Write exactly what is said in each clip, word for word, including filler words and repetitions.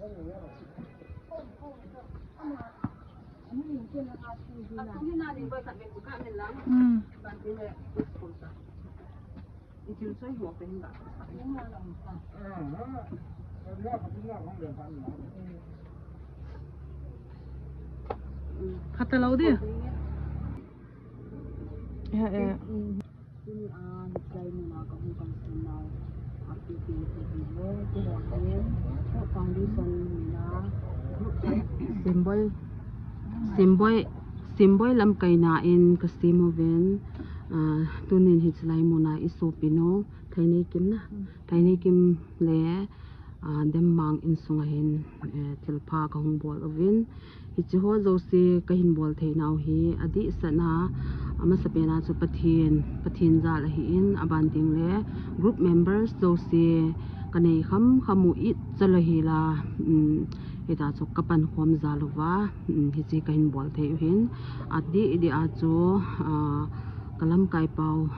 Hmm. Phatah lou di. Eh, eh. Simboi, Simboi, Simboi lamkaina in kasem uvin, ah, tunin hichelai muna isopi nu, Thaineikim na, Thaineikim le, ah, Demmang insunga hin, eh, thilpha kahung bol uvin. Hiche ho jouse kahin bol thei nau hi adehset a, amasapen a chu Pathen, Pathen jal ahin, aban ding le group members jouse kanei kham kham u ijat lou hela, um, hita chu kapankhom jal uva, um, hiche kahin bol thei u hin. Adeh deh a chu, ah, kalamkai pau,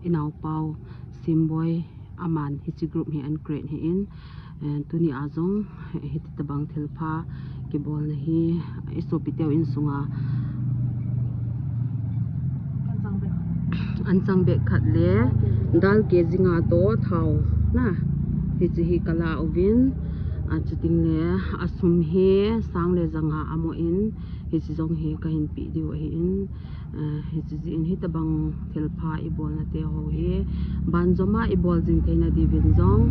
inao pau, Simboi, aman hiche group hi an create ahin, eh, tuni a jong, eh, hiti tabang thilpha kibolna hi, eh, isopi teu insunga an chang bag khat le dal K G nga toh thao na, hiche hi kala uvin, achuting le asum hi sang le ja nga amu in, hiche jong hi kahin pe diu ahin, Ah, hiche jeh in hitabang thilpha ibolna te ho hi, banjom a ibol jing theina diuvin jong,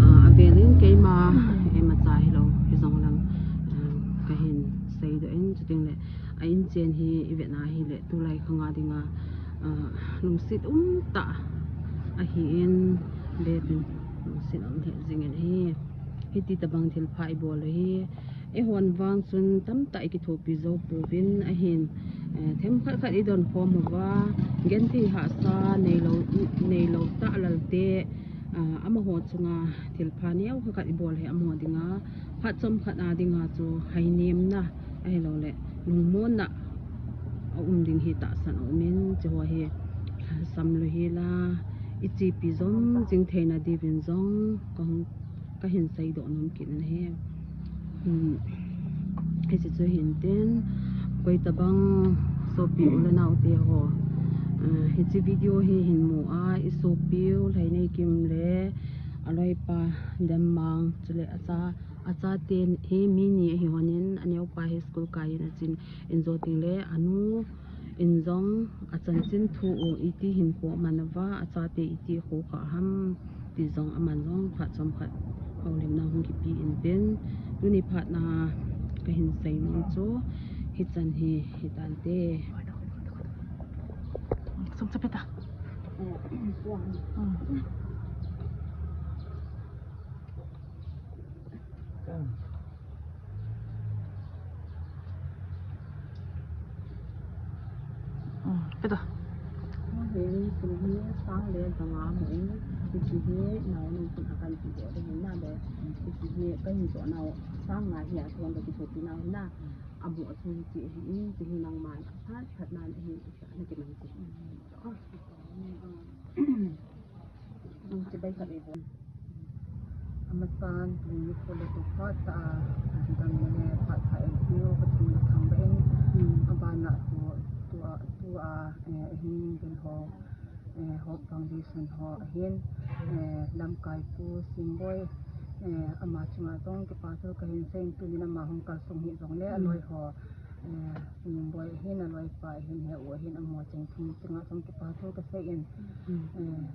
ah, avel in keima, imacha hilou, hijong leng, ah, kahin seidoh in, chuting le, a inchen hi ivet na hile, tulai khang a dinga, ah, lungset umtah ahin, bepin lungset um lheh jing in ahi, hiti tabang thilpha ibol u hi, Eihon vang chun tamtah ikithopi jou pouvin ahin, eh, themkhat khat idon khom uva, genthei hahsa neilou, neilou tah lal te, ah, amaho chunga thilpha neo khat khat ibol hi amaho dinga, phat chomkhat a dinga chu hainemna, ahilou le, lungmonna aum ding hi tahsan aum in, hiche ho hi, samlou hela, ichepi jom jing theina diuvin jong, kahung kahin seidoh nom kit in ahi. Hmm. Hiche chu hin tin, koi tabang sopi u le nao te ho. Ah, hiche video hi hin mu a, isopiu, Lhaineikim le, aloipa, Demmang, chule acha, achate hi mi ni ahi hon in, aneopa hi school kai in achin, in jo ting le, anu, In jong achanchin thu u iti hinkho aman uva, achate iti khokha ham ti jong aman jong phat chomkhat houlimna hung kipe in tin, tuni phat na kahin sei nom chu hichan hi hitante. Sum chapeta. Peta. Ahin, kum hi sang le ja nga amu in, hiche hi nao nung kun a kan tidoh ding ahin nale, hiche hi kahin toh nau sang nga hi a thon ka kithopi nau ahin na, abu a chu hiche ahin, hiche hi nangman aphat phat nan ahin, na kiman chu. Chibai khat ibol. Amasan, tuni nikho le tu phat a, dam le phat pha en tiu, ka thum le thang ba en. Abana tu, tu a, tu a, eh, hin din ho, eh, Hope Foundation ho ahin, eh, lamkai pu Simboi, eh, ama chunga jong kipa thu kahin sei in, tunin ama hung kalsong hi jong le, aloi ho, eh, Simboi ahin, aloipa ahin, he u ahin, amaho cheng thum chunga jong kipa thu kasei in, eh,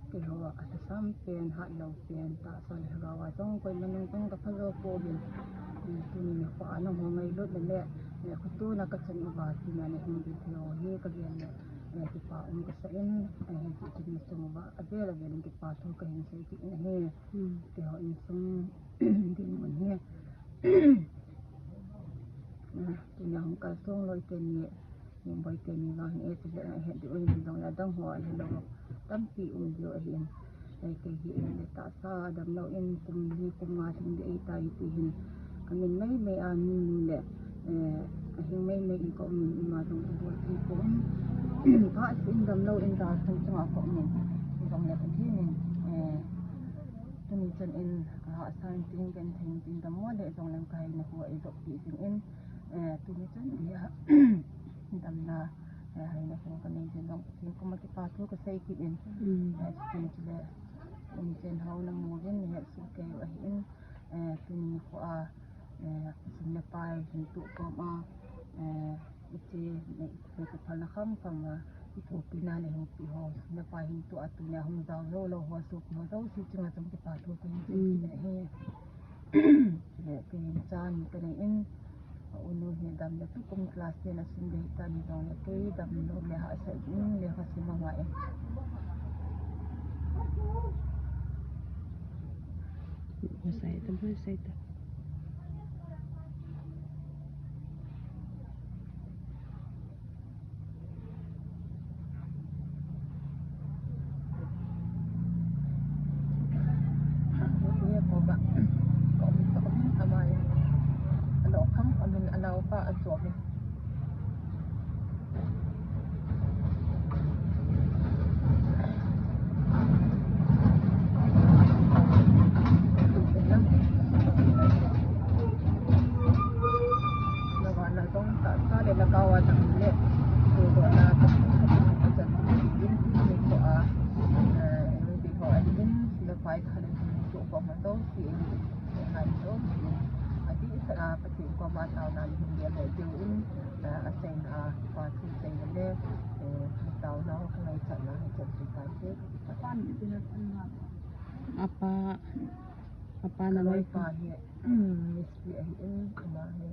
Keiho a lhasam pen, hatlou pen, tahsa le lhagao a jong koima nung jong ka pha jou pouvin. Eh, tuni nikho a nangho ngailut le le, eh, khotuna ka chun uva, tina na hung ding thei ho hi ka gen le, eh, kipa um ka sa in, eh, hiche tuni sung uva, avel avel in kipa thu ka hin sei kit in ahi. Keiho insung dinmun hi. Eh, tuni a hung kalsong loi teni, Simboi teni vang hi e, chule, eh, het diu ahin, jong le adang ho ahilou tampi um diu ahin. Eh, kei hi, eh, le tahsa damlou in kum li kum nga lhing ding ahitai ti hin. Ka min mei mei a mi ni le, eh, ahing mei mei in ka um in ima jong ka bol thei pon. Phat in damlou in da chung chunga ka um in. Jong le Pathen in, eh, Tuni chan in, ah, hahsa intin, genthei intin, dammo le jong leng ka haina khu eidop peh jing in, eh, tuni chan geiya damna, eh, haina khu ka nei jing jong, Pathen koma kipa thu ka sei kit in, mm, eh, chuteng chule, tuni chan hou na mu uvin, na het soh kei u ahin, eh, tuni khu a, eh, sum le pai hin tuh koma, eh, hiche, nei, nei kiphalna kham kham a, i thopina le hung pi ho, sum le pai hin tuh a tunia hung jao jou lou ho, sopi ho jouse chunga jong kipa thu ka hin sei, mm, kit ahi. Chule kei in cha ni ka nei in, a u nu hi dam le tukum class ten a sim ding ahitan, hijongle kei damlou le hahsat in lekha sim angai e. Hosai ta, hosai ta. Ye ko ba. Ko, ko, ama ye. Alo kham, amin, alo pa, acho min. Pathen koma taona ni hin gel lou diu in, eh, achaina a kipa thu seina le, eh, taona ho ka ngaichatna hi chan chu tai te. Apa, apa na loi pa hi, Miss P ahi in, ama hi,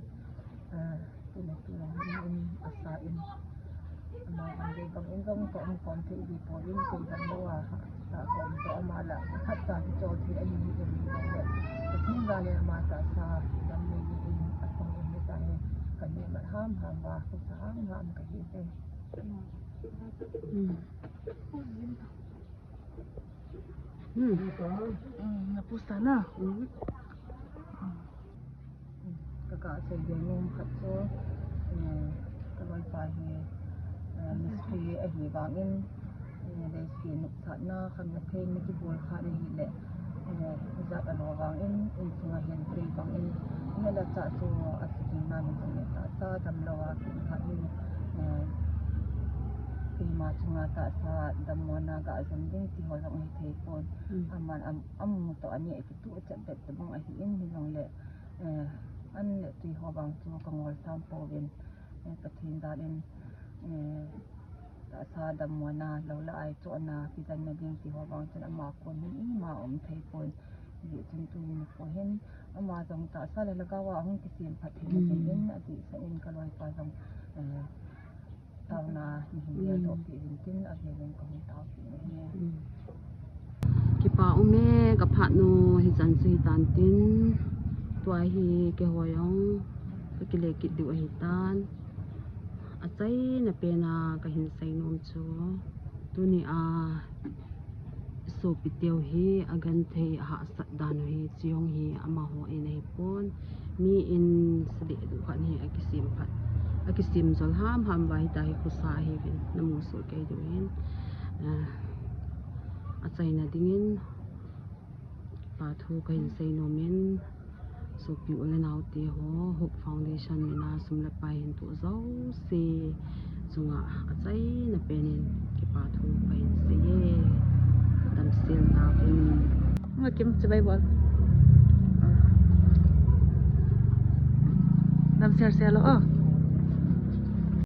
eh, tuna tuna hin in, asa in. Ama bang dei bang in jong ka um khom thei di poi in, kei damlou a, ta khom to ama la, khat ta kichol thei ahi in, in jong le. Ka thim va le ama tahsa dam nei in, asang in ni ta hi, ka ni mat ham ham va, khosa ham ham ka hi te. Hmm. Hmm. Hmm, na pusa na. Hmm. Ka, ka sei ve nom khat chu, eh, ka loipa hi, eh, mistri ahi vangin, eh, leiset nopsahna, khanna theina kibol khat ahile, eh, ijat alo vangin, insunga hin kei vangin, neh le chah chu asuging nan in jong le tahsa damlou a, kei khat in, eh, keima chunga tahsa dammo na ga jom ding ti ho jong ahi thei pon. Mm. Aman am, amu toh ani a kituh chet det tabang ahi in, hijongle, eh, an le tui ho vang chu ka ngol sam pouvin, eh, Pathen dalin, eh, tahsa dammo na, lou le ai chohna, kijenna ding ti ho vang chun ama kon hin ima um thei pon. Hijeh chun tuni nikho hin ama jong tahsa le lhagao a hung kisem phat theina dingin, adehset in ka loipa jong, eh, taona ni hin geldoh peh uvin tin, avelin ka hung taopeh u ahi. Kipa um e, ka phat nu hichan chu hitan tin, tua hi keiho jong ka kile kit diu ahitan. Achaina pen a ka hin sei nom chu, tuni a sopi teu hi agenthei ahahsat dan u hi, chu jong hi amaho in ahi pon. Mi in sa deh duh khat hi akisem phat, akisem jol ham ham va hita hi khosa ahiuvin, na mu soh kei diu hin, ah, achaina dingin, Pa thu ka hin sei nom in, sopi u le nao te ho, Hope Foundation min a sum le pai hin tuh jouse chunga achaina pen in kipa thu ka hin sei e. Damsel tauvin. Nga kim chibai bol. Damsel sel o.